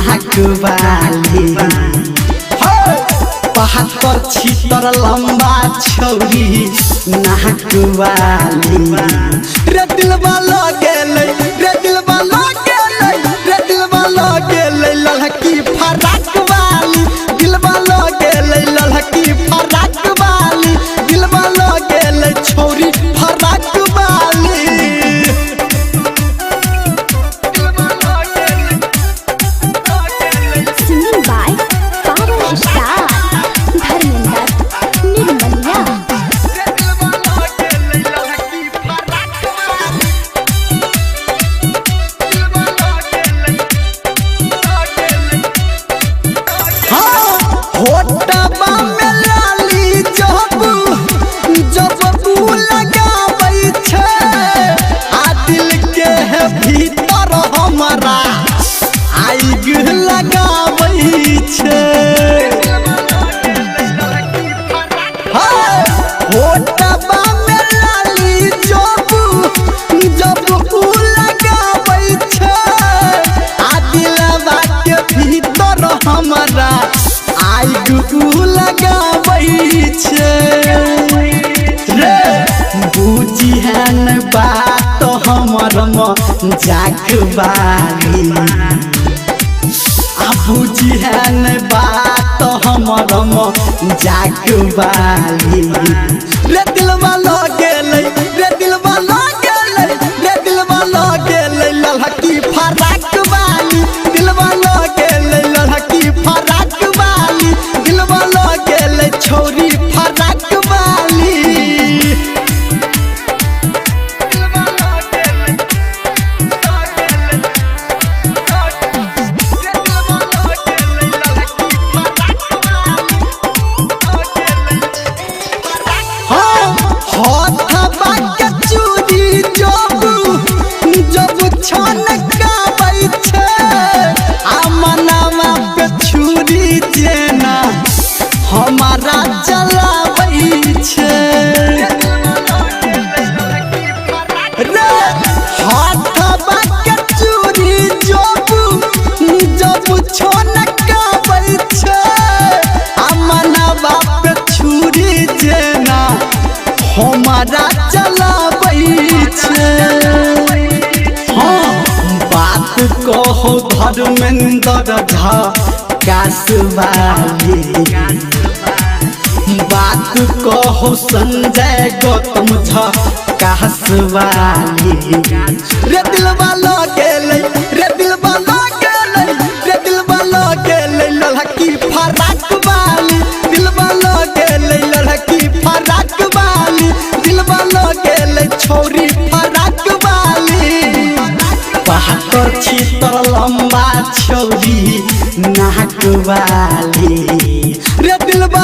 नाक वाली। पातर छितर लंबा छौरी नाक वाली। रे दिलवा लगेलै, रे दिलवा लगेलै, रे दिलवा लगेलै ललकी फराक वाली। दिलवा लगेलै ललकी फराक वाली, दिलवा लगेलै छौरी फराक वाली। Singing by Power Star Dharmendra Nirmaliya. होटबा में लाली जब जब लगाबै छै, आ दिल के है भीतर हमरा आइग लगाबै छै। होटबा में लाली जब जब लगाबै छै, आ दिलवा के भीतर हमरा आइग लगाबै छै। रे बुझिहन बात हमर मजाक वाली, आ बुझिहन बात हमर मजाक वाली। रे दिलवा लगेलै, रे दिलवा लगेलै, रे दिलवा लगेलै ललकी फराक वाली। दिलवा लगेलै ललकी फराक वाली, दिलवा लगेलै छौरी फराक वाली। हाथबा के चूड़ी जब जब छनकाबै छै, आ मनवा पे छुरी जेना हमारा चलाबै छै। रे हाथबा के चूड़ी जब जब छनकाबै छै, आ मनवा पे छुरी जेना हमारा चलाबै छै। हाँ बात कहो धर्मेंद्र झा कासवाली, बात कहो संजय गौतम झा कासवाली। रे दिलवा लगेलै, रे दिलवा लगेलै, रे दिलवा लगेलै ललकी फराक वाली। दिलवा लगेलै ललकी फराक वाली, दिलवा लगेलै छौरी फराक वाली। पातर छितर लंबा छौरी नाक वाली। रे दिलवा